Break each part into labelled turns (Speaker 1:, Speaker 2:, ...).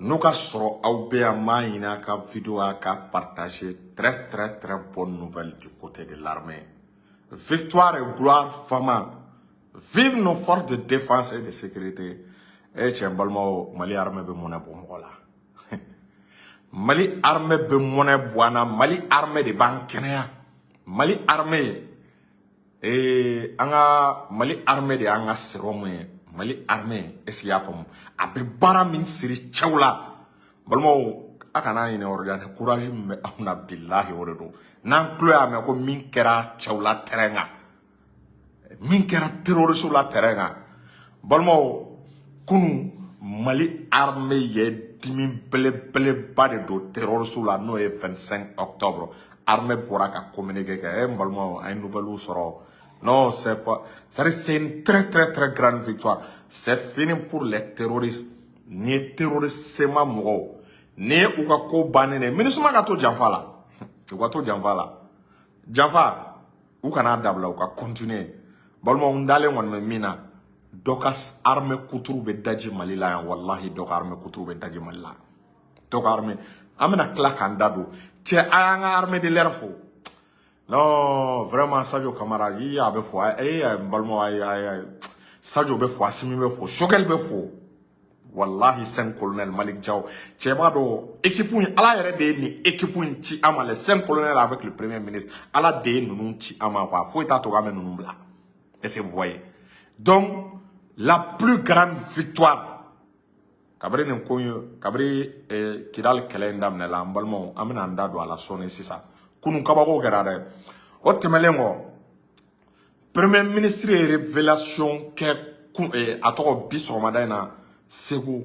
Speaker 1: N'o ka sɔrɔ aw bɛ yan, m'a ɲini a ka vidéo a ka partager. Très très très bonne nouvelle du côté de l'armée. Victoire et gloire FAMa. Vive nos forces de défense et de sécurité. Eh cɛ, n balimaw, Mali armée bɛ mɔnɛ bɔ mɔgɔ la. Mali armée bɛ mɔnɛ bɔ an na. Mali armée de b'an kɛnɛya. Mali armée, ee, an ka Mali armée de y'an ka sérum ye. Mali armée, est ce que i y'a faamu? A bɛ baara min siri cɛw la, balimaw, a kana ɲinɛ yɔrɔ jan. Courage min bɛ anw na, bilahi, o de don. N'an tulo y'a mɛn ko min kɛra cɛw la terrain kan, min kɛra terroriste la terrain kan, balimaw, kunu Mali armée ye dimi belebeleba de don terroriste la, n'o ye 25 octobre. Armée bɔra ka communiqué kɛ. E n balimaw, an ye nouvelle sɔrɔ. Non, c'est pas, c'est c'est une très très très grande victoire. C'est fini pour les terroristes. Ni ye terroriste sema mɔgɔw ni ye, u ka ko bannen de. MINUSMA ka to janfa la, u ka to janfa la, janfa u kana dabila, u ka continuer. Balimaw, n dalen kɔni bɛ min na, dɔ ka armée kuturu bɛ daji Mali la yan. Walahi, dɔ ka armée kuturu bɛ daji Mali la, dɔ ka armée. An bɛna tila k'an da don. Cɛ, a y'an ka armée de l'air fo. Non, vraiment, Sadio Camara i a bɛ fo. E n balimaw, ayi ayi, Sadio bɛ fo, Assimi bɛ fo, Choguel bɛ fo. Wallahi, cinq colonel Malick Diaw, cɛ b'a dɔn équipe in, Ala yɛrɛ de ye nin équipe in ci an ma. Les cinq colonels avec le premier ministre, Ala de ye ninnu ci an ma quoi. Foyi t'a to k'an bɛ ninnu bila. Est-ce que vous voyez? Donc la plus grande victoire kabiri nin ko in, kabiri Kidali kɛlɛ in daminɛ la, an balimaw, an bɛna an da don a la sɔɔni. Sisan, kunun kabako kɛra dɛ. O tɛmɛnen kɔ, premier ministre ye révélation kɛ kun, a tɔgɔ, bi sɔgɔmada in na Segu.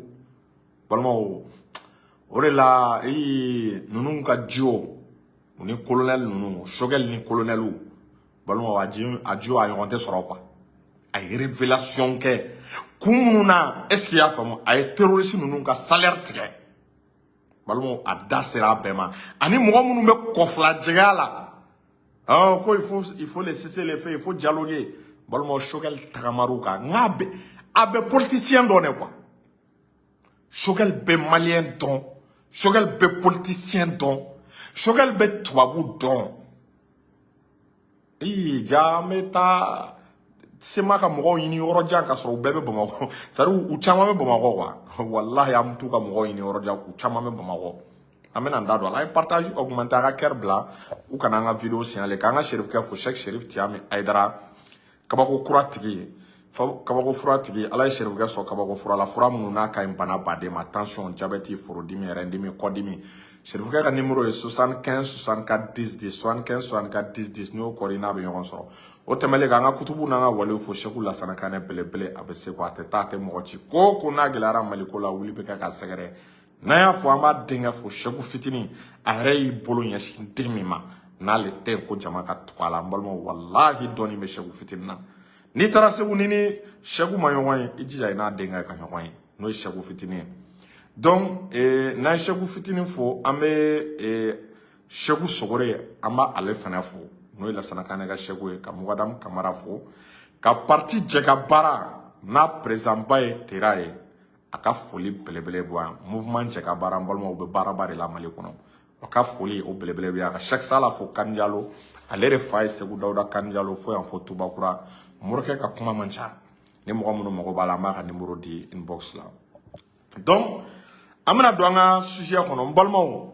Speaker 1: Balimaw, o de la ee ninnu ka jiw, u ni colonel ninnu, Choguel ni colonel, balimaw, a ji a jiw a ɲɔgɔn tɛ sɔrɔ quoi. A ye révélation kɛ kun minnu na, est ce que i y'a faamu? A ye terroriste ninnu ka salaire tigɛ. Balimaw, a da sera a bɛɛ ma, ani mɔgɔ minnu bɛ kɔfilajɛgɛya la. Oh, ko il faut les cesser les faits, il faut dialoguer. Balimaw, Choguel tagamar'u kan. N k'a bɛ, a bɛ politicien dɔn de quoi. Choguel bɛ malien dɔn, Choguel bɛ politicien dɔn, Choguel bɛ tubabu dɔn. Ii ja, an bɛ taa sema ka mɔgɔw ɲini yɔrɔ jan ka sɔrɔ u bɛɛ bɛ Bamakɔ. C'est à dire, u caman bɛ Bamakɔ quoi. Walahi, an bɛ t'u ka mɔgɔw ɲini yɔrɔ jan, u caman bɛ Bamakɔ. An bɛna n da don a la. A ye partage augmenter, a ka cœur bila, u kana an ka vidéo signaler. K'an ka Cherifkɛ fo, Cheikh Cherif Tiami Aidara, kabako kura tigi, kabako fura tigi. Ala ye Cherifkɛ sɔn kabako fura la, fura minnu n'a ka ɲi bana baden ma: tension, diabète, forodimi, rɛndimi, kɔdimi. Cherifkɛ ka numéro ye 75 64 10 10, 75 64 10 10. N'i y'o kɔri, n'a bɛ ɲɔgɔn sɔrɔ. O tɛmɛnen k'an ka kutubu n'an ka waliw fo, Seku Lasana Kanɛ belebele, a bɛ se ko a tɛ taa, a tɛ mɔgɔ ci ko ko n'a gɛlɛyara Maliko la, wuli bɛ kɛ k'a sɛgɛrɛ. N'an y'a fɔ, an b'a denkɛ fo, Seku fitinin. A yɛrɛ y'i bolo ɲɛsin den min ma, n'ale tɛ yen ko jama ka tugu a la. N balimaw, walahi, dɔɔnin bɛ Seku fitinin na. N'i taara Segu, ni Seku ma ɲɔgɔn ye, i jija i n'a denkɛ ka ɲɔgɔn ye, n'o ye Seku fitinin ye. Donc n'an ye Seku fitinin fo, an bɛ Seku Sogore, an b'a ale fana fo, n'o ye Lasana Kanɛ ka Seku ye. Ka Mugadamu Kamara fo, ka parti Jɛ ka Baara n'a président ba ye Tera ye, a ka foli belebele bɔ yan. Mouvement Jɛ ka Baara, n balimaw, u bɛ baaraba de la Mali kɔnɔ. O ka foli, o belebele bɛ yan. Ka Cheikh Sala fo, Kanjalo, ale de fa ye Segu Dawuda Kanjalo fo yan, fo Tubakura. Morikɛ ka kuma man ca. Ni mɔgɔ minnu mago b'a la, an b'a ka numéro di inbox la. Donc an bɛna don an ka sujet kɔnɔ. N balimaw,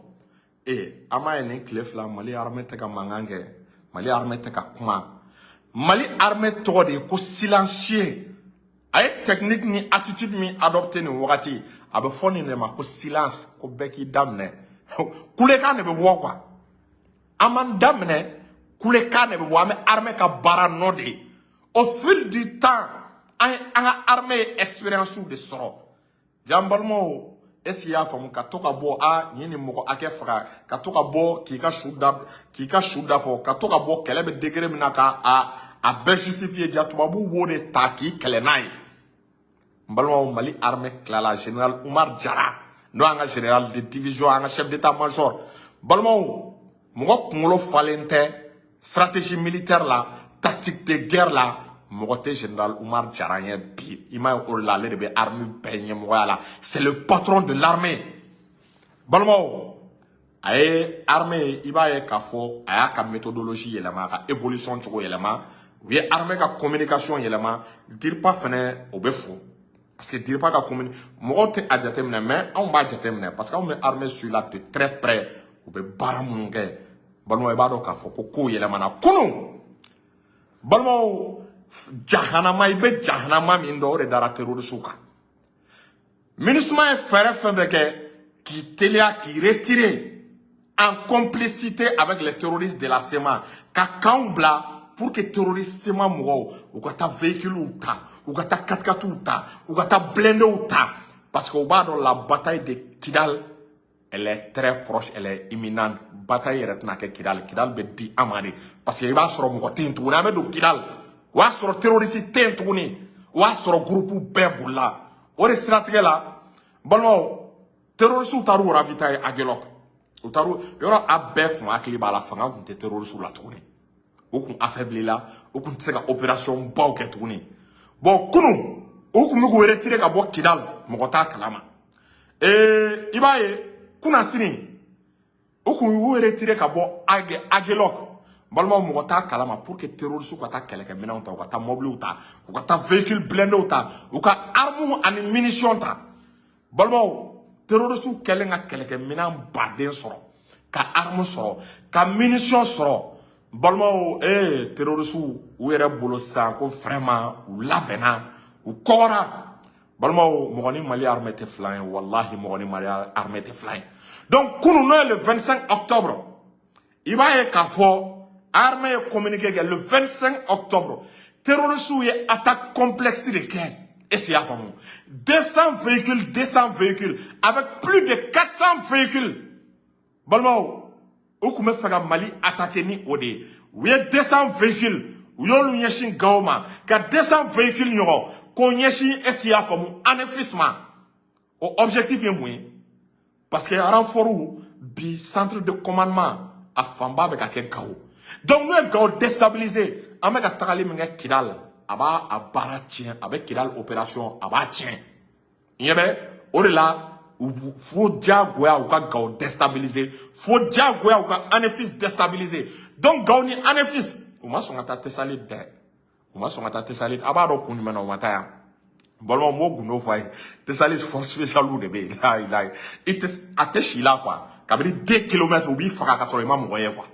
Speaker 1: ee, an b'a ye nin tile 2, Mali armée tɛ ka mankan kɛ, Mali armée tɛ ka kuma. Mali armée tɔgɔ de ye ko silencieux. A ye technique ni attitude min adopté nin wagati, a bɛ fɔ nin de ma ko silence, ko bɛɛ k'i daminɛ, kulekan de bɛ bɔ quoi. An b'an daminɛ, kulekan de bɛ bɔ. An bɛ armée ka baara nɔ de ye. Au fil du temps, an ye an ka armée ye expérience de sɔrɔ. Ja, n balimaw, est ce que i y'a faamu? Ka to ka bɔ, a nin ye nin mɔgɔ hakɛ faga, ka to ka bɔ k'i ka su da, k'i ka su da fɔ, ka to ka bɔ kɛlɛ bɛ degré min na, ka a bɛɛ justifier. Ja, tubabuw b'o de ta k'i kɛlɛ n'a ye. N balimaw, Mali armée tilala. Général Umar Jara, n'o y'an ka général de division, an ka chef d'état major, balimaw, mɔgɔ kunkolo falen tɛ stratégie militaire la, tactique de guerre la. Mɔgɔ tɛ général Oumar Diarra ɲɛ bi. I m'a ye, o de la ale de bɛ armée bɛɛ ɲɛmɔgɔya la, c'est le patron de l'armée. Balimaw, a ye armée, i b'a ye k'a fɔ a y'a ka méthodologie yɛlɛma, a ka évolution cogo yɛlɛma. U ye armée ka communication yɛlɛma. DIRPA fɛnɛ, o bɛ fo, parce que DIRPA ka communi mɔgɔw tɛ a jateminɛ, mais anw b'a jateminɛ, parce que anw bɛ armée suit la de très près. U bɛ baara minnu kɛ, balimaw, i b'a dɔn k'a fɔ ko kow yɛlɛmana kunun. Balimaw, jahanama, i bɛ jahanama min dɔn, o de dara terroriste kan. MINUSMA ye fɛɛrɛ fɛn fɛn kɛ k'i teliya k'i retirer en complicité avec les terroristes de la CMA, ka kanw bila pour que terroristes CMA mɔgɔw u ka taa véhicules ta, u ka taa 4x4 ta, u ka taa blindés ta, parce que u b'a dɔn la bataille de Kidal, elle est très proche, elle est imminente. Bataille yɛrɛ tɛna kɛ Kidal. Kidal bɛ di an ma de, parce que i b'a sɔrɔ mɔgɔ tɛ yen tuguni. An bɛ don Kidal, o y'a sɔrɔ terroriste tɛ yen tuguni, o y'a sɔrɔ groupe bɛɛ bolila. O de siratigɛ la, balimaw, terroriste taar'u ravitailler Aguelhok. U taar'u yɔrɔ, a bɛɛ kun hakili b'a la, fanga kun tɛ terroriste la tuguni, u kun affaibli la, u kun tɛ se ka opération baw kɛ tuguni. Bon, kunun u kun bɛ k'u retirer ka bɔ Kidal, mɔgɔ t'a kalama. I b'a ye kunnasini, u kun y'u retirer ka bɔ Aguelhok, balimaw, mɔgɔ t'a kalama, pour que terroriste ka taa kɛlɛkɛminɛnw ta, u ka taa mobiliw ta, u ka taa véhicule blindés ta, u ka armes ani munitions ta. Balimaw, terroriste kɛlen ka kɛlɛkɛminɛn baden sɔrɔ, ka arme sɔrɔ, ka munition sɔrɔ, balimaw, terroriste u yɛrɛ bolo sisan ko vraiment u labɛnna, u kɔgɔra. Balimaw, mɔgɔ ni Mali armée tɛ filan ye, walahi, mɔgɔ ni Mali armée tɛ filan ye. Donc kunun, n'o ye le 25 octobre, i b'a ye k'a fɔ armée ye communiqué kɛ. Le 25 octobre, terroristes ye attaque complexe de kɛ. Est-ce que i y'a faamu? 200 véhicules, 200 véhicules avec plus de 400 véhicules. Balimaw, u tun bɛ fɛ ka Mali attaquer ni o de ye. U ye 200 véhicules, u y'olu ɲɛsin Gawo ma, ka 200 véhicules ɲɔgɔn k'o ɲɛsin, est-ce que i y'a faamu, Anefis ma. O objectif ye mun ye? Parce que renfort bi, centre de commandement a fanba bɛ ka kɛ Gawo. Donc n'u ye Gawo déstabiliser, an bɛ ka tagali min kɛ Kidal, a b'a a baara tiɲɛ, a bɛ Kidal opération, a b'a tiɲɛ. Ɲɛ bɛ o de la, u fo diyagoya u ka Gawo déstabiliser, fo diyagoya u ka Anefis déstabiliser. Donc Gawo ni Anefis, u ma sɔn ka taa Tessalit dɛ, u ma sɔn ka taa Tessalit. A b'a dɔn kun jumɛn na u ma taa yan? Balimaw, n b'o gundo fɔ a ye. Tessalit, force spéciale de bɛ yen. Layi layi, i tɛ a tɛ si la quoi. Kabini 2 kilomètres, u b'i faga ka sɔrɔ i ma mɔgɔ ye quoi.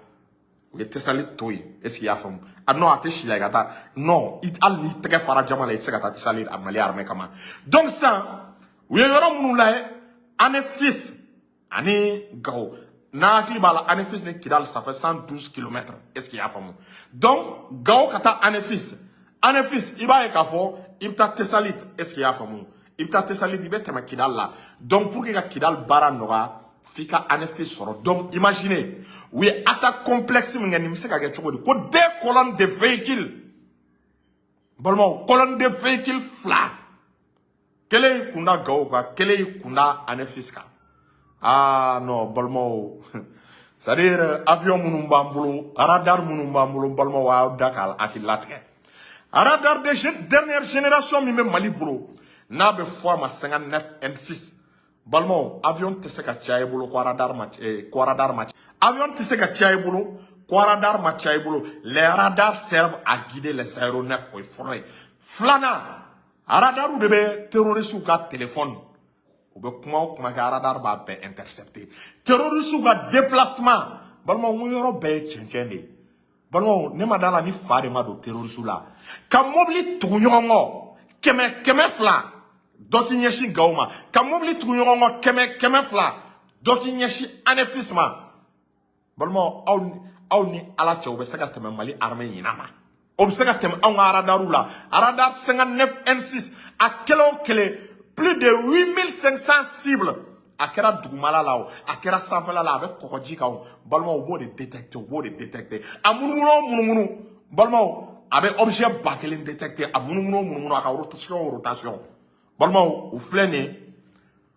Speaker 1: U ye Tessalit to yen. Est ce que i y'a faamu? Ah non, a tɛ si la i ka taa. Non, i hali n'i tɛgɛ fara jama la, i tɛ se ka taa Tessalit a Mali armée kama. Donc sisan u ye yɔrɔ minnu lajɛ, Anefis ani Gawo, n'a hakili b'a la, Anefis ni Kidal, ça fait 112 kilomètres. Est ce que i y'a faamu? Donc Gawo ka taa Anefis, Anefis, i b'a ye k'a fɔ i bɛ taa Tessalit. Est ce que i y'a faamu? I bɛ taa Tessalit, i bɛ tɛmɛ Kidal la. Donc pour que ka Kidal baara nɔgɔya, f'i ka Anefis sɔrɔ. Donc imaginez, u ye attaque complexe min kɛ, nin bɛ se ka kɛ cogo di? Ko deux colonnes de véhicules, balimaw, colonne de véhicules fila, kelen y'i kunda Gawo kan, kelen y'i kunda Anefis kan. Ah non, balimaw, c'est à dire avion minnu b'an bolo, radar minnu b'an bolo, balimaw, a y'aw da k'a hakili latigɛ. Radar de dernière génération min bɛ Mali bolo, n'a bɛ fɔ a ma 59 M6, balimaw, avion tɛ se ka caya i bolo ko radar ma, ko radar ma, avion tɛ se ka caya i bolo ko radar ma caya i bolo. Les radars servent à guider les aéronefs, o ye fɔlɔ ye. Filanan, radarw de bɛ terroristes ka téléphone, u bɛ kuma o kuma kɛ, radar b'a bɛɛ intercepter. Terroristes ka déplacement, balimaw, n ko yɔrɔ bɛɛ ye cɛncɛn de ye. Balimaw, ne ma da la ni fa de ma don terroristes la ka mobili tugu ɲɔgɔn kɔ 100, 200, dɔ k'i ɲɛsin Gawo ma, ka mobili tugu ɲɔgɔn kɔ 100, 200, dɔ k'i ɲɛsin Anefis ma. Balimaw, aw ni Ala cɛ, o bɛ se ka tɛmɛ Mali armée ɲinan ma? O bɛ se ka tɛmɛ anw ka radarw la? Radar 59 N6, a kelen o kelen, plus de 8500 cibles, a kɛra dugumala la o, a kɛra sanfɛla la, a bɛ kɔgɔji kan o, balimaw, u b'o de détecter, u b'o de détecter. A munumunu o munumunu, balimaw, a bɛ objet 1000 détecter. A munumunu o munumunu, a ka rotation o rotation, balimaw, u filɛ nin ye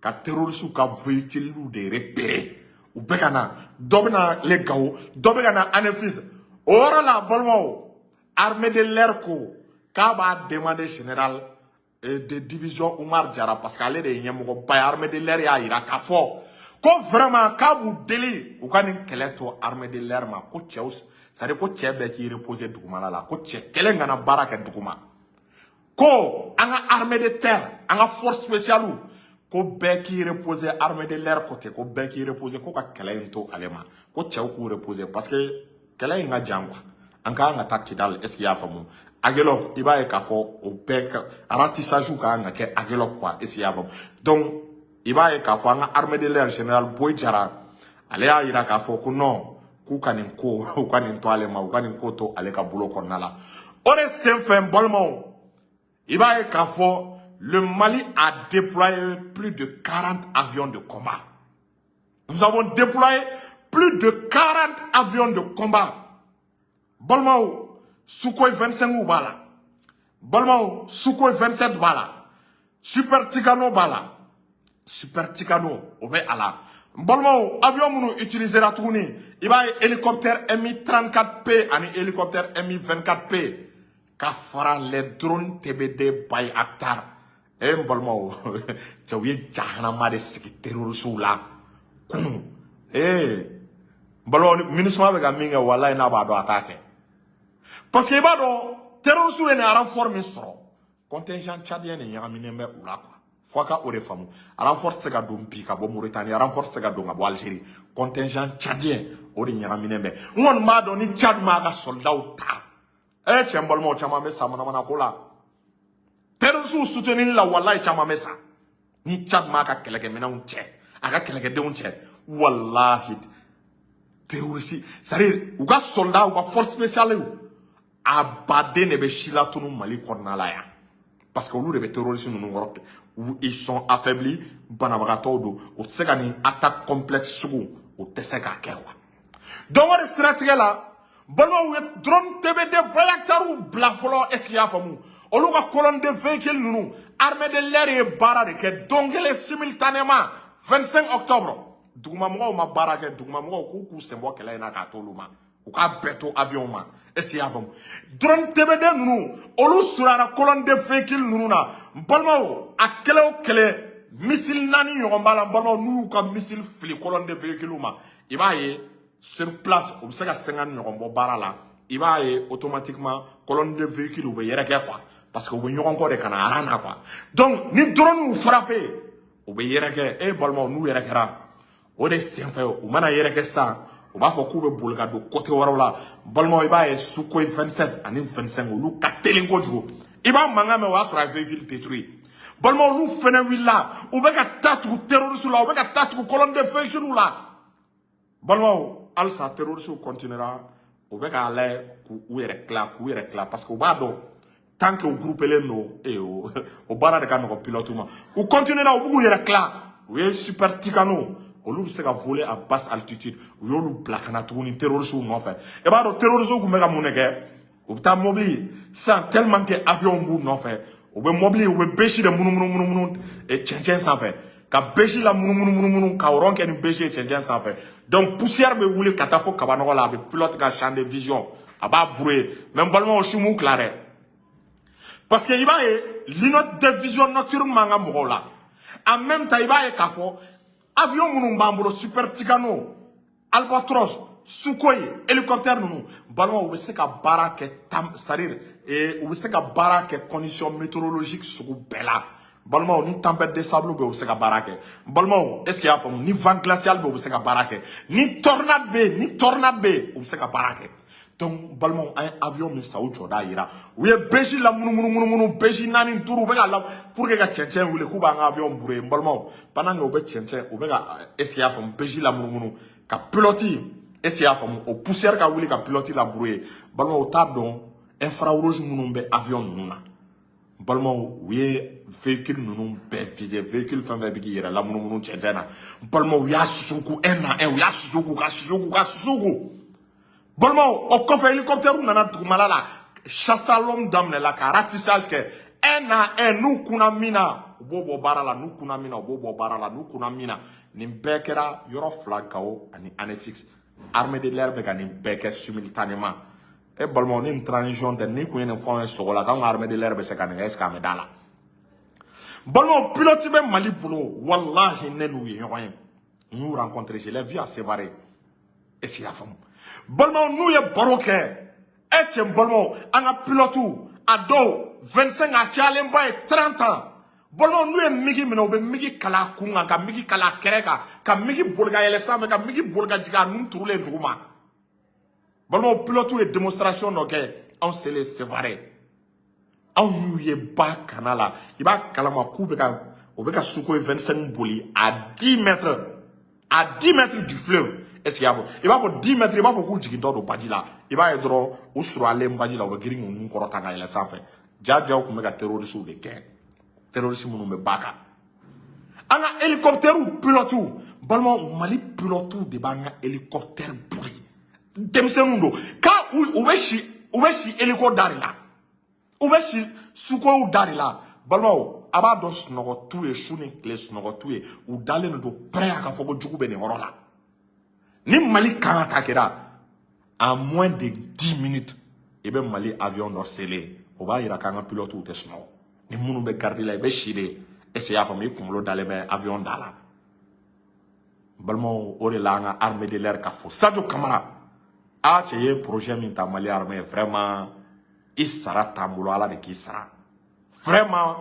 Speaker 1: ka terroristes ka véhicules de repérer. U bɛ ka na, dɔ bɛ na le Gawo, dɔ bɛ ka na Anefis. O yɔrɔ la, balimaw, armée de l'air ko k'a b'a demander général de division Oumar Diarra, parce que ale de ye ɲɛmɔgɔba ye armée de l'air, y'a yira k'a fɔ ko vraiment k'a b'u deli, u ka nin kɛlɛ to armée de l'air ma, ko cɛw, c'est à dire ko cɛ bɛɛ k'i reposer dugumala la, ko cɛ kelen kana baara kɛ duguma, ko an ka armée de terre, an ka force spéciale, ko bɛɛ k'i reposer armée de l'air côté, ko bɛɛ k'i reposer, ko ka kɛlɛ in to ale ma, ko cɛw k'u reposer, parce que kɛlɛ in ka jan quoi, an ka kan ka taa Kidal. Est ce que i y'a faamu? Aguelhok, i b'a ye k'a fɔ o bɛɛ ka ratissage ka kan ka kɛ Aguelhok quoi. Est ce que i y'a faamu? Donc i b'a ye k'a fɔ an ka armée de l'air, général Boy Jara, ale y'a yira k'a fɔ ko non, k'u ka nin ko, u ka nin to ale ma, u ka nin ko to ale ka bolo kɔnɔna la. O de senfɛ, n balimaw, i b'a ye k'a fɔ le Mali a déployé plus de 40 avions de combat. Nous avons déployé plus de 40 avions de combat. Balimaw, Sukhoi 25 b'a la. Balimaw, Sukhoi 27 b'a la. Super Tucano b'a la. Super Tucano, o bɛ a la. N balimaw, avion minnu utilisera tuguni, i b'a ye hélicoptère Mi-34P ani hélicoptère Mi-24P ka fara les drones TBD Bayraktar. E n balimaw, cɛw ye jahanama de sigi terroristew la kunun. Ee, n balimaw, MINUSMA bɛ ka min kɛ, walayi n'a b'a dɔn, a t'a kɛ, parce que i b'a dɔn terroristew ye nin renfort min sɔrɔ, contingent tchadien de ɲagaminen bɛ u la quoi. Fo a ka o de faamu, renfort tɛ se ka don bi ka bɔ Mauritanie, renfort tɛ se ka don ka bɔ Algérie, contingent tchadien o de ɲagaminen bɛ. N kɔni b'a dɔn ni Tchad m'a ka soldats ta, e cɛ, n balimaw, caman bɛ sa manamana ko la, terroristew soutenir la, walayi caman bɛ sa. Ni Tchad m'a ka kɛlɛkɛminɛnw cɛ, a ka kɛlɛkɛdenw cɛ, walahi terroriste, c'est à dire u ka soldat, u ka force spéciale, a baden de bɛ si latunu Mali kɔnɔna la yan, parce que olu de bɛ terroriste ninnu kɔrɔ. Ils sont affaiblis, banabagatɔw don, u tɛ se ka nin attaque complexe sugu, u tɛ se k'a kɛ quoi. Donc o de siratigɛ la, balimaw, ye drone TBD Bayraktarw bila fɔlɔ. Est ce que i y'a faamu? Olu ka colonne de véhicule ninnu, armée de l'air ye baara de kɛ don kelen simultanément 25 octobre. Dugumamɔgɔw ma baara kɛ, dugumamɔgɔw k'u sen bɔ kɛlɛ in na k'a t'olu ma, u k'a bɛɛ to avion ma. Est ce que i y'a faamu? Drone TBD ninnu, olu surara colonne de véhicule ninnu na. N balimaw, a kɛlɛ o kɛlɛ, missile naani ɲɔgɔn b'a la. N balimaw, n'u y'u ka missile fili colonne de véhicule ma, i b'a ye sur place u bɛ se ka 50 ɲɔgɔn bɔ baara la. I b'a ye automatiquement colonne de véhicule u bɛ yɛrɛkɛ quoi, parce que u bɛ ɲɔgɔn kɔ de ka na rang na quoi. Donc ni drone y'u frappé, u bɛ yɛrɛkɛ. E balimaw, n'u yɛrɛkɛra, o de senfɛ u mana yɛrɛkɛ sisan, u b'a fɔ k'u bɛ boli ka don côté wɛrɛw la. Balimaw, i b'a ye Sukhoi 27 ani 25, olu ka teli kojugu. I b'a mankan mɛn, o y'a sɔrɔ a ye véhicule détruit. Balimaw, olu fɛnɛ wulila, u bɛ ka taa tugu terroriste la, u bɛ ka taa tugu colonne de véhicule la. Balimaw, halisa terroriste continuera, u bɛ k'a lajɛ k'u yɛrɛ tila, k'u yɛrɛ tila, parce que u b'a dɔn tant que u groupelen don, ee, o baara de ka nɔgɔn pilote ma. U continuera, u b'u yɛrɛ tila. U ye Super Tucano, olu bɛ se ka voler à basse altitude, u y'olu bila ka na tuguni terroriste nɔfɛ. I b'a dɔn terroriste tun bɛ ka mun de kɛ? U bɛ taa mobili sisan, tellement que avion b'u nɔfɛ, u bɛ mobili, u bɛ bêche de munumunu munumunu cɛncɛn sanfɛ, ka bêche la munumunu munumunu, ka rond kɛ ni bêche ye cɛncɛn sanfɛ. Donc poussière bɛ wuli ka taa fo kabanɔgɔ la, a bɛ pilote ka champ de vision, a b'a brouiller. Mais n balimaw, su m'u tila dɛ, parce que i b'a ye lunette de vision nocturne m'an ka mɔgɔw la. En même temps, i b'a ye k'a fɔ avion minnu b'an bolo, Super Tucano, Albatros, Sukhoi, hélicoptère ninnu, balimaw, u bɛ se ka baara kɛ tam, c'est à dire u bɛ se ka baara kɛ condition météorologique sugu bɛɛ la. Balimaw, ni tempête de sable bɛ yen, u bɛ se ka baara kɛ. Balimaw, est ce que i y'a faamu? Ni vent glacial bɛ yen, u bɛ se ka baara kɛ. Ni tornade bɛ yen, ni tornade bɛ yen, u bɛ se ka baara kɛ. Donc balimaw, an ye avion min san, u jɔda yira, u ye bêche la munumunu munumunu, bêche naani duuru, u bɛ ka la pour que ka cɛncɛn wuli k'u b'an ka avion brouiller. N balimaw, pendant que u bɛ cɛncɛn, u bɛ ka, est ce que i y'a faamu, bêche la munumunu ka pilote, est ce que i y'a faamu, o poussière ka wuli ka pilote la brouiller. Balimaw, u t'a dɔn infrarouge minnu bɛ avion ninnu na. Balimaw, u ye véhicule ninnu bɛɛ visé, véhicule fɛn fɛn bɛ k'i yɛrɛ lamunumunu cɛncɛn na. Balimaw, u y'a susu un à un, u y'a susu ka susu ka susu. Balimaw, o kɔfɛ hélicoptère nana dugumala la, chasse à l'homme daminɛla ka ratissage kɛ un à un. N'u kunna min na, u b'o bɔ baara la, n'u kunna min na, u b'o bɔ baara la, n'u kunna min na. Nin bɛɛ kɛra yɔrɔ fila, Gao ani Anefix. Armée de l'air bɛ ka nin bɛɛ kɛ simultanément. E balimaw, ni nin transition tɛ, ni kun ye nin fɔ anw ye sogo la k'anw ka armée de l'air bɛ se ka nin kɛ, est ce que a bɛ da la? Balimaw, pilote bɛ Mali bolo. Walahi, ne n'u ye ɲɔgɔn ye, n y'u rencontré, je l'ai vu à Sévaré. Est ce que i y'a faamu? Balimaw, n'u ye baro kɛ, e cɛ, n balimaw, an ka pilote a dɔw 25, a cayalenba ye 30 ans. Balimaw, n'u ye MiG minɛ, u bɛ MiG kala a kun kan, ka MiG kala a kɛrɛ kan, ka MiG boli ka yɛlɛ sanfɛ, ka MiG boli ka jigin a nun turulen duguma. Balimaw, pilote ye démonstration dɔ kɛ anw selen Sévaré. Anw y'u ye ba kana la, i b'a kalama k'u bɛ ka u bɛ ka Sukhoi 25 boli à 10 mètres, à 10 mètres du fleuve. Est ce que i y'a fɔ? I b'a fɔ 10 mètres, i b'a fɔ k'u jigintɔ don baji la. I b'a ye dɔrɔn, u surunyalen baji la, u bɛ girin k'u nun kɔrɔta ka yɛlɛ sanfɛ. Ja jaw tun bɛ ka terroristes de gɛn, terroristes minnu bɛ ba kan. An ka hélicoptère pilotes, balimaw, Mali pilotes de b'an ka hélicoptère boli. Denmisɛnninw don k'a u bɛ si hélico da de la, u bɛ si Sukhoiw da de la. Balimaw, a b'a dɔn, sunɔgɔ t'u ye su ni tile, sunɔgɔ t'u ye. U dalen de don prêt a ka fɔ ko jugu bɛ nin yɔrɔ la. Ni Mali kan ka ta kɛra en moins de 10 minutes, i bɛ Mali avion dɔ selen. O b'a yira k'an ka pilotes tɛ sunɔgɔ. Ni minnu bɛ garde la, i bɛ si de. Est ce que i y'a faamu? I kunkolo dalen bɛ avion da la. Balimaw, o de la an ka armée de l'air ka fɔ Sadio Kamara, a cɛ ye projet min ta Mali armée, vraiment, i sara t'an bolo, Ala de k'i sara. Vraiment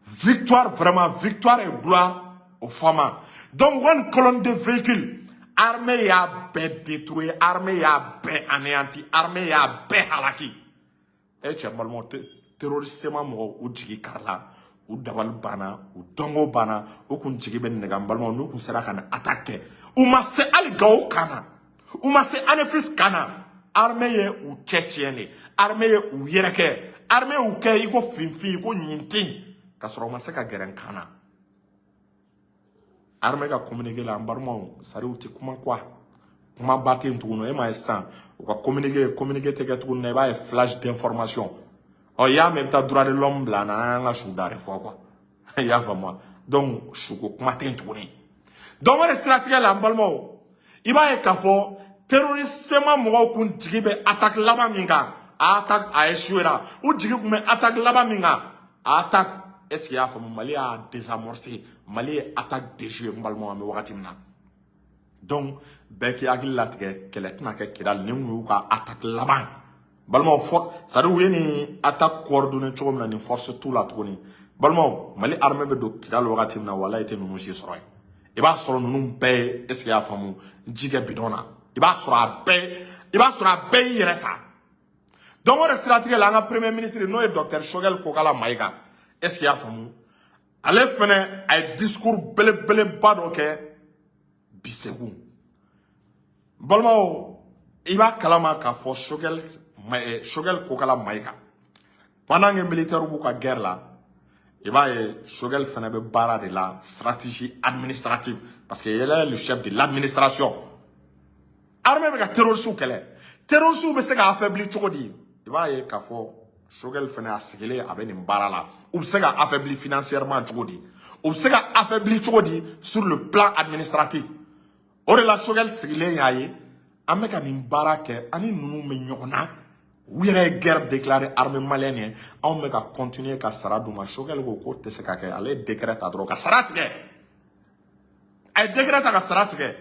Speaker 1: victoire, vraiment victoire et gloire au FAMA. Donc une colonne de véhicules, armée y'a bɛɛ détruit, armée y'a bɛɛ anéanti, armée y'a bɛɛ halaki. E cɛ, balimaw, terroriste ma mɔgɔw, u jigi karila, u dabali banna, u dɔnko banna, u kun jigi bɛ nɛgɛ. N balimaw, n'u kun sera ka na attaque kɛ, u ma se hali Gawo kan na, u ma se Anefis kan na. Armée ye u cɛ tiɲɛ de, armée ye u yɛrɛ kɛ, armée y'u kɛ i ko finfin, i ko ɲintin, ka sɔrɔ u ma se ka gɛrɛ kan na. Armée ka communiqué la, an balimaw, sari u tɛ kuma quoi, kumaba tɛ yen tuguni. E m'a ye sisan, u ka communiqué tɛ kɛ tuguni na, i b'a ye flash d'information. Ɔ, i y'a mɛn, i bɛ taa droit de l'homme bila an na, an y'an ka su da de fɔ quoi. I y'a faamu wa? Donc suko kuma tɛ yen tuguni. Donc o de siratigɛ la, an balimaw, i b'a ye k'a fɔ terroriste mɔgɔw kun jigi bɛ attaque laban min kan, a attaque a échoué ra. U jigi kun bɛ attaque laban min kan, a attaque, est ce que i y'a faamu? Mali y'a désamorcé, Mali ye attaque déjoué. N balimaw, an bɛ wagati min na, donc bɛɛ k'i hakili latigɛ, kɛlɛ tɛna kɛ Kidali. Ni kun y'u ka attaque laban, balimaw, fɔ c'est à dire u ye nin attaque coordonné cogo min na, nin force t'u la tuguni. Balimaw, Mali armée bɛ don Kidali wagati min na, walayi, tɛ ninnu si sɔrɔ yen. I b'a sɔrɔ ninnu bɛɛ ye, est ce que i y'a faamu, ji kɛ bidon na. I b'a sɔrɔ a bɛɛ, i b'a sɔrɔ a bɛɛ y'i yɛrɛ ta. Donc o de siratigɛ la, an ka premier ministre, n'o ye docteur Choguel Kokala Maïga, est ce que i y'a faamu, ale fɛnɛ a ye discours belebeleba dɔ kɛ bi Segu. Balimaw, i b'a kalama k'a fɔ Choguel Kokala Maïga, pendant que militaire b'u ka guerre la, i b'a ye Choguel fɛnɛ bɛ baara de la stratégie administrative, parce que il est le chef de l'administration. Armée bɛ ka terroriste kɛlɛ, terroriste bɛ se ka affaiblir cogo di? I b'a ye k'a fɔ Choguel fɛnɛ a sigilen a bɛ nin baara la. U bɛ se ka affaiblir financièrement cogo di? U bɛ se ka affaiblir cogo di sur le plan administratif? O de la Choguel sigilen y'a ye, an bɛ ka nin baara kɛ, ani ninnu bɛ ɲɔgɔn na, u yɛrɛ ye guerre déclarée armée malienne ye, anw bɛ ka continuer ka sara d'u ma. Choguel ko k'o tɛ se ka kɛ. Ale ye décret ta dɔrɔn ka sara tigɛ, a ye décret ta ka sara tigɛ.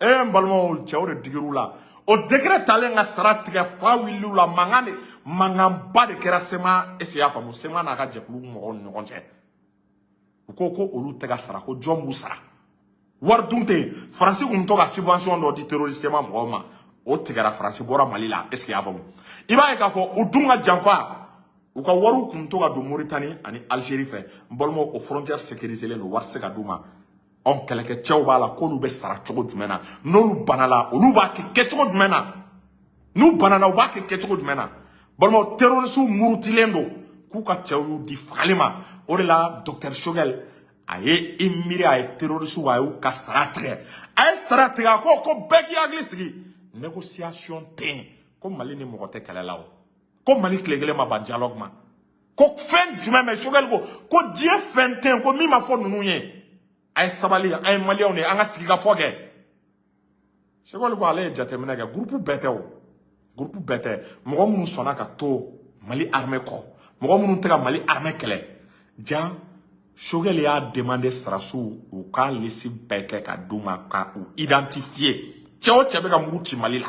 Speaker 1: E n balimaw, cɛw de digir'u la. O décret talen ka sara tigɛ, fa wulil'u la, mankan de, mankanba de kɛra CMA. Est ce que i y'a faamu? CMA n'a ka jɛkulu mɔgɔw ni ɲɔgɔn cɛ, u ko ko olu tɛ ka sara, ko jɔn b'u sara? Wari dun tɛ yen. Faransi kun to ka subvention dɔ di terroriste ma mɔgɔw ma, o tigɛra, Faransi bɔra Mali la. Est ce que i y'a faamu? I b'a ye k'a fɔ u dun ka janfa, u ka wariw kun to ka don Moritani ani Algérie fɛ. N balimaw, o frontière sécurisé don, wari tɛ se ka d'u ma. Ɔ, kɛlɛkɛcɛw b'a la k'olu bɛ sara cogo jumɛn na? N'olu banala, olu b'a kɛ kɛcogo jumɛn na? N'u banana, u b'a kɛ kɛcogo jumɛn na? Balimaw, terroriste murutilen don k'u ka cɛw y'u di fagali ma. O de la docteur Choguel a ye i miiri, a ye terroriste, a y'u ka sara tigɛ, a ye sara tigɛ. A ko ko bɛɛ k'i hakili sigi, négociation tɛ yen, ko Mali ni mɔgɔ tɛ kɛlɛ la. O ko Mali tile kelen ma ban dialogue ma, ko fɛn jumɛn bɛ? Choguel ko ko diɲɛ fɛn tɛ yen ko min ma fɔ ninnu ye. A ye sabali, an ye Maliyɛnw de ye, an ka sigi ka fɔ kɛ. Choguel ko ale ye jateminɛ kɛ, groupe bɛɛ tɛ o. Groupe bɛɛ tɛ, mɔgɔ minnu sɔnna ka to Mali armée kɔ, mɔgɔ minnu tɛ ka Mali armée kɛlɛ. Ja Choguel y'a demandé sarasiw u ka liste bɛɛ kɛ ka d'u ma, ka u identifier. Cɛ o cɛ bɛ ka mugu ci Mali la,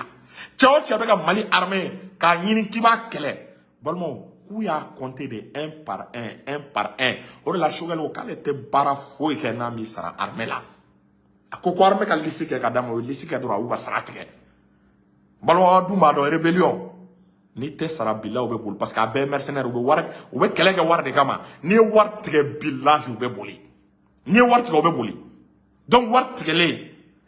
Speaker 1: cɛ o cɛ bɛ ka Mali armée k'a ɲini k'i b'a kɛlɛ, balimaw, k'u y'a compter de un par un, un par un. O de la Choguel ko k'ale tɛ baara foyi kɛ n'a m'i sara armée la. A ko ko armée ka liste kɛ ka d'a ma. O ye liste kɛ dɔrɔn, a y'u ka sara tigɛ. Balimaw dun b'a dɔn, rébellion, n'i tɛ sara, bilahi, u bɛ boli, parce que a bɛɛ ye mercenaire. U bɛ wari, u bɛ kɛlɛ kɛ wari de kama. N'i ye wari tigɛ, bilahi, u bɛ boli. N'i ye wari tigɛ, u bɛ boli. Donc wari tigɛlen,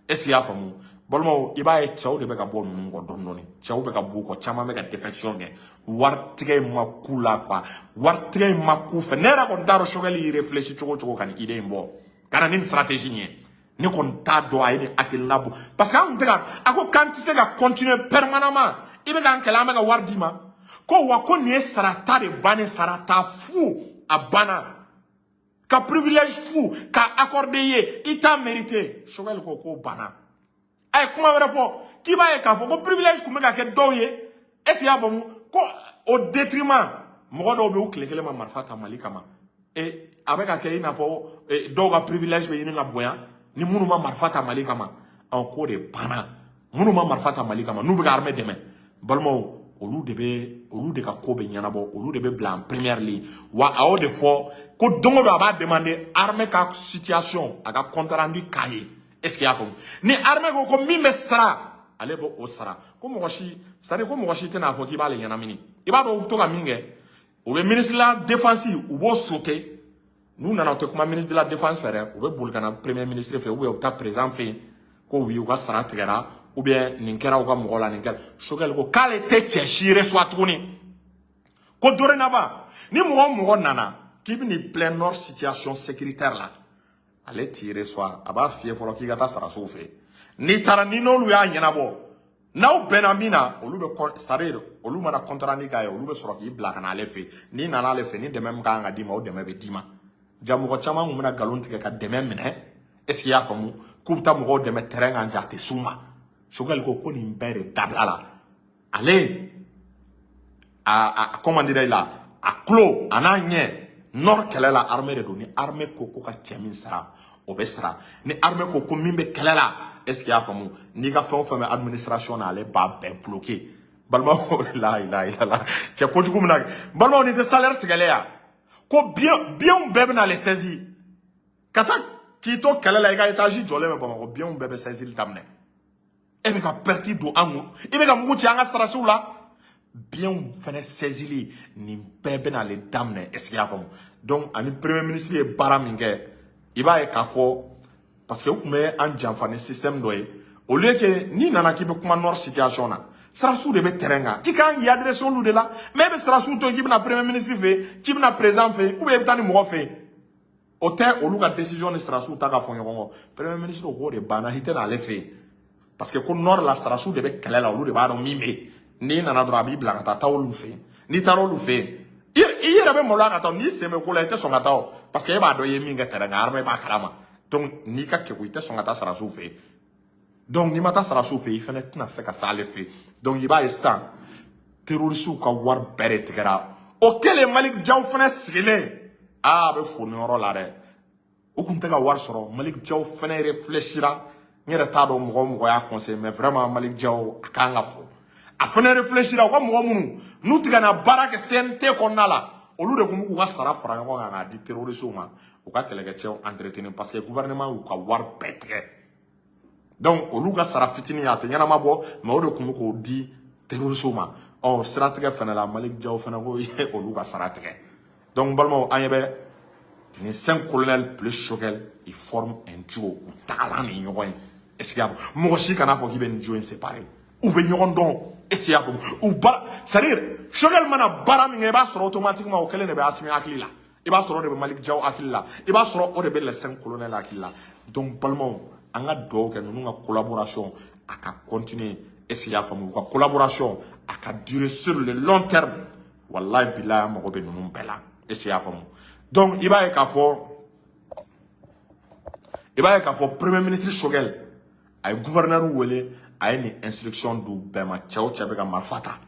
Speaker 1: est ce que i y'a faamu, balimaw? I b'a ye, cɛw de bɛ ka bɔ ninnu kɔ dɔɔni dɔɔni. Cɛw bɛ ka b'u kɔ, caman bɛ ka défection kɛ. Wari tigɛ in ma k'u la quoi, wari tigɛ in ma k'u fɛ. Ne yɛrɛ kɔni t'a dɔn Choguel y'i réfléchi cogo o cogo ka nin idée in bɔ ka na ni nin stratégie in ye. Ne kɔni t'a dɔn a ye nin hakilina bɔ, parce que an tun tɛ ka a ko k'an tɛ se ka continuer permanemment. I bɛ k'an kɛlɛ, an bɛ ka wari d'i ma. Ko wa ko nin ye sarata de bannen, sarata fu, a banna ka privilège fu ka accorder ye, i t'a mérité. Choguel ko k'o banna. A ye kuma wɛrɛ fɔ k'i b'a ye k'a fɔ ko privilège tun bɛ ka kɛ dɔw ye. Est ce que i y'a faamu ko au détriment mɔgɔ dɔw bɛ yen, u tile kelen ma marifa ta Mali kama? E a bɛ ka kɛ i n'a fɔ dɔw ka privilège bɛ ɲini ka bonya ni minnu ma marifa ta Mali kama. Ɔ k'o de banna. Minnu ma marifa ta Mali kama, n'u bɛ ka armée dɛmɛ, balimaw, olu de bɛ, olu de ka ko bɛ ɲɛnabɔ, olu de bɛ bila en première ligne. Wa a y'o de fɔ ko don o don a b'a demander armée ka situation, a ka compte rendu k'a ye. Est ce que i y'a faamu? Ni armée ko ko min bɛ sara, ale b'o o sara. Ko mɔgɔ si, c'est à dire ko mɔgɔ si tɛna fɔ k'i b'ale ɲɛnamini. I b'a dɔn u bɛ to ka min kɛ, u bɛ ministre de la Défense, u b'o sauter. N'u nana, u tɛ kuma ministre de la Défense fɛ dɛ, u bɛ boli ka na Premier ministre fɛ, ou bien u bɛ taa président fɛ yen ko oui, u ka sara tigɛra, ou bien nin kɛra u ka mɔgɔ la, nin kɛra. Choguel ko k'ale tɛ cɛ si reçoit tuguni, ko dorénavant ni mɔgɔ o mɔgɔ nana k'i bɛ n'i plaindre Nord situation sécuritaire la, ale t'i reçoit. A b'a f'i ye fɔlɔ k'i ka taa sarasiw fɛ yen. N'i taara, ni n'olu y'a ɲɛnabɔ, n'aw bɛnna min na, olu bɛ, c'est à dire olu mana compte rendu k'a ye, olu bɛ sɔrɔ k'i bila ka na ale fɛ yen. N'i nana ale fɛ, ni dɛmɛ min kan ka d'i ma, o dɛmɛ bɛ d'i ma. Ja mɔgɔ caman kun bɛna nkalon tigɛ ka dɛmɛ minɛ. Est ce que i y'a faamu k'u bɛ taa mɔgɔw dɛmɛ terrain kan, ja a tɛ s'u ma? Choguel ko ko nin bɛɛ de dabila la. Ale a comment dirais la, a tulo a n'a ɲɛ Nord kɛlɛ la, armée de don. Ni armée ko ko ka cɛ min sara, o bɛ sara. Ni armée ko ko min bɛ kɛlɛ la, est ce que i y'a faamu, n'i ka fɛn o fɛn bɛ administration na, ale b'a bɛɛ bloqué. Balimaw, la ilaha illallah, cɛ kojugu min na, balimaw, nin tɛ salaire tigɛlen ya? Ko bien, bienw bɛɛ bɛna le saisir ka taa k'i to kɛlɛ la, i ka étage jɔlen bɛ Bamakɔ, bienw bɛɛ bɛ saisir daminɛ. E bɛ ka perte don an kun, i bɛ ka mugu ci an ka sarasiw la, bienw fɛnɛ saisili, nin bɛɛ bɛna ale daminɛ. Est ce que i y'a faamu? Donc ani Premier ministre ye baara min kɛ, i b'a ye k'a fɔ, parce que u tun bɛ an janfa ni système dɔ ye. Au lieu que n'i nana k'i bɛ kuma Nord situation na, sarasiw de bɛ terrain kan, i kan k'i adressé olu de la. Mais e bɛ sarasiw to yen k'i bɛna Premier ministre fɛ yen, k'i bɛna président fɛ yen, ou bien i bɛ taa ni mɔgɔ fɛ yen, o tɛ olu ka décision ni sarasiw ta ka fɔ ɲɔgɔn kɔ. Premier ministre k'o de banna, i tɛ n'ale fɛ yen, parce que ko Nord la, sarasiw de bɛ kɛlɛ la, olu de b'a dɔn min bɛ yen. N'i nana dɔrɔn, a b'i bila ka taa, taa olu fɛ yen. N'i taara olu fɛ yen, i yɛrɛ bɛ maloya ka taa. N'i sen bɛ ko la, i tɛ sɔn ka taa o, parce que e b'a dɔn i ye min kɛ terrain kan, armée b'a kalama. Donc n'i ka kɛku, i tɛ sɔn ka taa sarasiw fɛ yen. Donc n'i ma taa sarasiw fɛ yen, i fɛnɛ tɛna se ka s'ale fɛ yen. Donc i b'a ye sisan, terrorisiw ka wari bɛɛ de tigɛra. O kɛlen, Malick Diaw fɛnɛ sigilen, aa, a bɛ fo nin yɔrɔ la dɛ. U kun tɛ ka wari sɔrɔ. Malick Diaw fɛnɛ réfléchira. N yɛrɛ t'a dɔn mɔgɔ o mɔgɔ y'a conseillé, mais vraiment Malick Diaw, a kan ka fo. A fɛnɛ réfléchira, u ka mɔgɔ minnu n'u tɛ ka na baara kɛ CNT kɔnɔna la, olu de kun b'u k'u ka sara fara ɲɔgɔn kan k'a di terrorisiw ma, u ka kɛlɛkɛcɛw entretenir, parce que gouvernement y'u ka wari bɛɛ tigɛ. Donc olu ka sara fitinin, a tɛ ɲɛnama bɔ, mais o de kun bɛ k'o di terrorisiw ma. Ɔ siratigɛ fɛnɛ la, Malick Diaw fɛnɛ ko olu ka sara tigɛ. Donc n balimaw, an ɲɛ bɛ nin cinq colonels plus Choguel, ils forment un duo. U tagalan ni ɲɔgɔn ye. Est ce que y'a faamu? Mɔgɔ si kana fɔ k'i bɛ nin duo in séparer. U bɛ ɲɔgɔn dɔn. Est ce que y'a faamu? U ba, c'est à dire Choguel mana baara min kɛ, i b'a sɔrɔ automatiquement o kelen de bɛ Assimi hakili la, i b'a sɔrɔ o de bɛ Malick Diaw hakili la, i b'a sɔrɔ o de bɛ les cinq colonels hakili la. Donc balimaw, an ka dugawu kɛ ninnu ka collaboration a ka continuer. Est ce que y'a faamu? U ka collaboration a ka durer sur le long terme. Wallahi bilahi, an mago bɛ ninnu bɛɛ la. Est ce que y'a faamu? Donc i b'a ye k'a fɔ Premier ministre Choguel a ye décision min ta, A ye gouverneur wele, a ye nin instruction d'u bɛɛ ma: cɛ o cɛ bɛ ka marifa ta,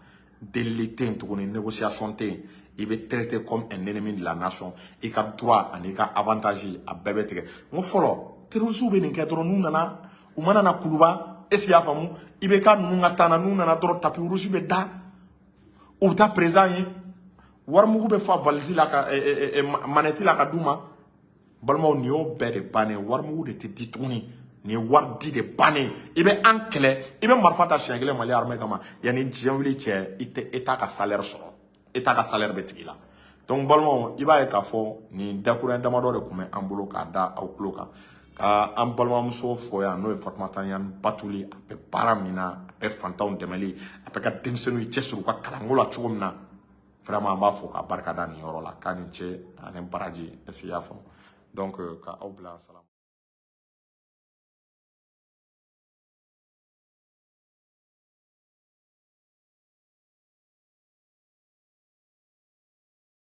Speaker 1: delili tɛ yen tuguni, négociation tɛ yen, i bɛ traité comme un ennemi de la nation. I ka droit ani i ka avantage, a bɛɛ bɛ tigɛ. N ko fɔlɔ, terroristes bɛ nin kɛ dɔrɔn, n'u nana, u mana na Kuluba, est ce que i y'a faamu, i bɛ ka ninnu ka taa na, n'u nana dɔrɔn, tapis rouge bɛ da, u bɛ taa président ye, warimugu bɛ fa valise la ka manette la ka d'u ma. Balimaw, nin y'o bɛɛ de bannen. Warimugu de tɛ di tuguni, nin ye wari di de bannen. I bɛ an kɛlɛ, i bɛ marifa ta siɲɛ kelen Mali armée kama, yanni diɲɛ wuli cɛ, i tɛ État ka salaire sɔrɔ, État ka salaire bɛ tigɛ i la. Donc balimaw, i b'a ye k'a fɔ nin dakuruɲɛ damadɔ de tun bɛ an bolo k'a da aw tulo kan, ka an balimamuso fɔ yan, n'o ye Fatumata Ɲani Batuli. A bɛ baara min na, a bɛ fantanw dɛmɛli, a bɛ ka denmisɛnninw cɛsiri u ka kalanko la cogo min na, vraiment an b'a fɔ k'a barika da nin yɔrɔ la, k'a ni ce ani baraji. Est ce que i y'a faamu? Donc ka aw bila, salam.